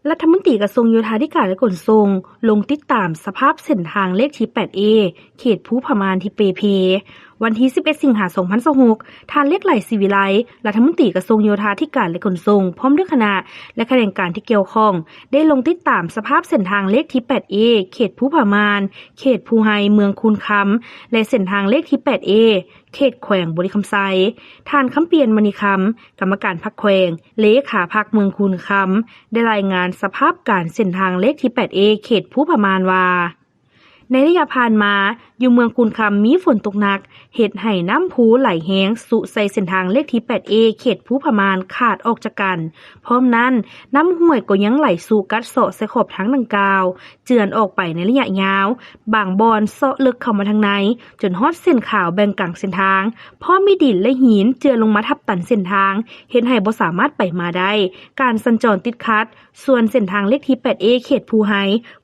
ລັດຖະມົນຕີກະຊວງໂຍທາທິການ ແລະ ຂົນສົ່ງ ລົງຕິດຕາມສະພາບເສັ້ນທາງເລກທີ ແປດເອ ເຂດພູຜາມ່ານທີ່ເປ່ເພ. ວັນທີ ສິບເອັດ ສິງຫາ ສອງພັນຊາວຫົກ, ທ່ານ ເລກໄຫຼ ສີວິໄລ ລັດຖະມົນຕີກະຊວງໂຍທາທິການ ແລະ ຂົນສົ່ງ ພ້ອມດ້ວຍຄະນະ ແລະ ຂະແໜງການທີ່ກ່ຽວຂ້ອງ ໄດ້ລົງຕິດຕາມສະພາບເສັ້ນທາງເລກທີ ແປດເອ ເຂດພູຜາມ່ານ, ເຂດພູໄຮ ເມືອງຄູນຄຳ ແລະ ເສັ້ນທາງເລກທີ ແປດເອ ເຂດແຂວງບໍລິຄຳໄຊ. ທ່ານ ຄຳປຽນ ມະນີຄຳ ກຳມະການພັກແຂວງ, ເລຂາພັກເມືອງຄູນຄຳ ໄດ້ລາຍງານສະພາບການເສັ້ນທາງເລກທີ ແປດເອ ເຂດພູຜາມ່ານວ່າ ໃນໄລຍະຜ່ານມາ ຢູ່ເມືອງຄູນຄຳມີຝົນຕົກໜັກ ເຮັດໃຫ້ນ້ຳພູໄຫຼແຮງຊຸໃສ່ເສັ້ນທາງເລກທີ ແປດເອ ເຂດພູຜາມ່ານຂາດອອກຈາກກັນ. ພ້ອມນັ້ນ, ນ້ຳຫ້ວຍກໍຍັງໄຫຼຊຸກັດເຊາະໃສ່ຂອບທາງດັ່ງກ່າວ ເຈື່ອນອອກໄປໃນໄລຍະຍາວ, ບາງບ່ອນເຊາະເລິກເຂົ້າມາທາງໃນ ຈົນຮອດເສັ້ນຂາວແບ່ງກາງເສັ້ນທາງ, ພ້ອມມີດິນ ແລະ ຫີນເຈື່ອນລົງມາທັບຕັນເສັ້ນທາງ ເຮັດໃຫ້ບໍ່ສາມາດໄປມາໄດ້, ການສັນຈອນຕິດຂັດ. ສ່ວນເສັ້ນທາງເລກທີ ແປດເອ ເຂດພູໄຮ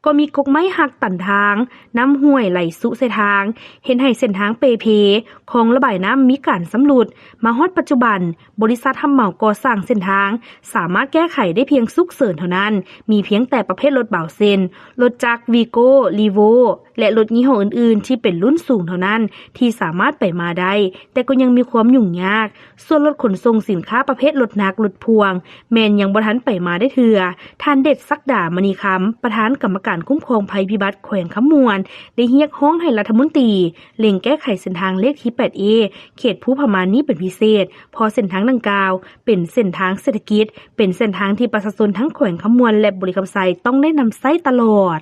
ກໍມີກົກໄມ້ຫັກຕັນທາງ, ນ້ຳຫ້ວຍໄຫຼຊຸໃສ່ທາງ ເຮັດໃຫ້ເສັ້ນທາງເປ່ເພ, ຄອງລະບາຍນ້ຳມີການຊຳລຸດ. ມາຮອດປັດຈຸບັນ, ບໍລິສັດຮັບເໝົາກໍ່ສ້າງເສັ້ນທາງ ສາມາດແກ້ໄຂໄດ້ພຽງສຸກເສີນເທົ່ານັ້ນ, ມີພຽງແຕ່ປະເພດລົດເບົາ ເຊັ່ນ ລົດຈັກ ວີໂກ້, ລີໂວ້ ແລະ ລົດຍີ່ຫໍ້ອື່ນໆ ທີ່ເປັນລຸ້ນສູງເທົ່ານັ້ນ ທີ່ສາມາດໄປມາໄດ້, ແຕ່ກໍຍັງມີຄວາມຫຍຸ້ງຍາກ. ສ່ວນລົດຂົນສົ່ງສິນຄ້າປະເພດລົດໜັກ, ລົດພ່ວງ ແມ່ນຍັງບໍ່ທັນໄປມາໄດ້ເທື່ອ. ທ່ານ ເດດສັກດາ ມະນີຄຳ ປະທານກຳມະການຄຸ້ມຄອງໄພພິບັດແຂວງຄຳມ່ວນ ໄດ້ຮຽກຮ້ອງໃຫ້ລັດຖະມົນຕີເລັ່ງແກ້ໄຂເສັ້ນທາງເລກທີ ແປດເອ ເຂດພູຜາມ່ານນີ້ເປັນພິເສດ, ເພາະເສັ້ນທາງດັ່ງກ່າວເປັນເສັ້ນທາງເສດຖະກິດ, ເປັນເສັ້ນທາງທີ່ປະຊາຊົນທັງແຂວງຄຳມ່ວນ ແລະ ບໍລິຄຳໄຊຕ້ອງໄດ້ນຳໃຊ້ຕະຫຼອດ.